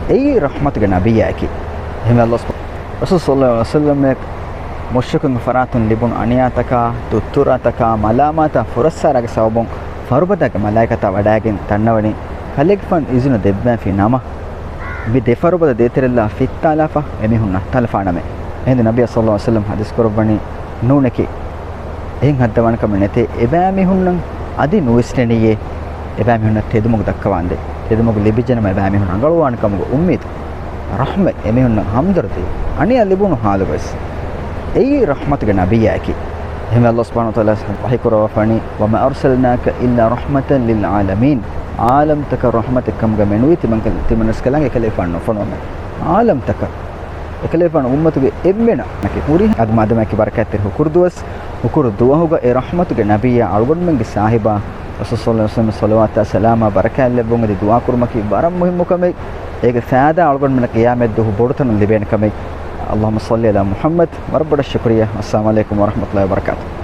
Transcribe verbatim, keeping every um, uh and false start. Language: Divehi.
އެއީ ރަޙްމަތުގެ ނަބިއްޔާއަކީ. އެހެންވެ އައްލާހު ސުބް-، ރަސޫލު ޞައްލައްލާހު ޢަލައިހި ވަސައްލަމަށް މުޝްރިކުންގެ ފަރާތުން ލިބުނު އަނިޔާތަކާ، ތުއްތުރާތަކާ، މަލާމާތާ، ފުރައްސާރާގެ ސަބަބުން ފަރުބަދައިގެ މަލާއިކަތާ ވަޑައިގެން ދަންނަވަނީ، ކަލޭގެފާނު އިޒުނަ ދެއްވާފި ނަމަ، މި ދެ ފަރުބަދަ ދޭތެރެއްލާ ފިއްތާލާފަ އެމީހުން ނައްތާލަފާނަމޭ. އެހިނދު ނަބިއްޔާ ޞައްލައްލާހު ޢަލައިހި ވަސައްލަމް ޙަދީޘް ކުރައްވަނީ، ނޫނެކޭ. އެހެން ހައްދަވާނެ ކަމެއް ނެތޭ. އެބައިމީހުންނަށް އަދި ނުވިސްނެނިއޭ، އެބައިމީހުންނަށް ތެދުމަގު ދައްކަވާނދޭ. ތެދުމަގު ލިބިއްޖެނަމަ އެބައިމީހުން ރަނގަޅުވާނެ ކަމުގެ އުއްމީދު. ރަޙްމަތް، އެމީހުންނަށް ހަމްދަރްދީ، އަނިޔާ ލިބުނު ޙާލުގަވެސް. އެއީ ރަޙްމަތުގެ ނަބިއްޔާއަކީ. އެހެންވެ އައްލާހު ސުބްޙާނަހު ވަތަޢާލާ ވަޙީ ކުރައްވާފަނީ، وَمَا أَرْسَلْنَاكَ إِلَّا رَحْمَةً لِلْعَالَمِينَ. ޢާލަމްތަކަށް ރަޙްމަތެއް ކަމުގަ މެނުވީ ތިމަން-، ތިމަން ރަސްކަލާނގެ އެކަލޭގެފާނު ނުފޮނުވަމޭ. ޢާލަމްތަކަށް. އެކަލޭގެފާނު އުއްމަތުގެ އެންމެނަށް ހުރިހާ އަދި މާދަމާއެކީ ބަރަކާތްތެރި ހުކުރު ދުވަސް، ހުކުރު ދުވަހުގަ އެ ރަޙްމަތުގެ ނަބިއްޔާ އަޅުގަނޑުމެންގެ ސާހިބާ ރަސޫލު ޞައްލައްލާހު ޢަލައިހި ވަސައްލަމަށް ޞަލަވާތާ ސަލާމާ ބަރަކާތް ލެއްވުން އެދި ދުޢާ ކުރުމަކީ ވަރަށް މުހިއްމު ކަމެއް. އޭގެ ފައިދާ އަޅުގަނޑުމެންނަށް ޤިޔާމަތްދުވަހު ބޮޑުތަނުން ލިބޭނެ ކަމެއް. اللهم صل على محمد. ވަރަށް ބޮޑަށް ޝުކުރިއްޔާ. السلام عليكم ورحمة الله وبركاته.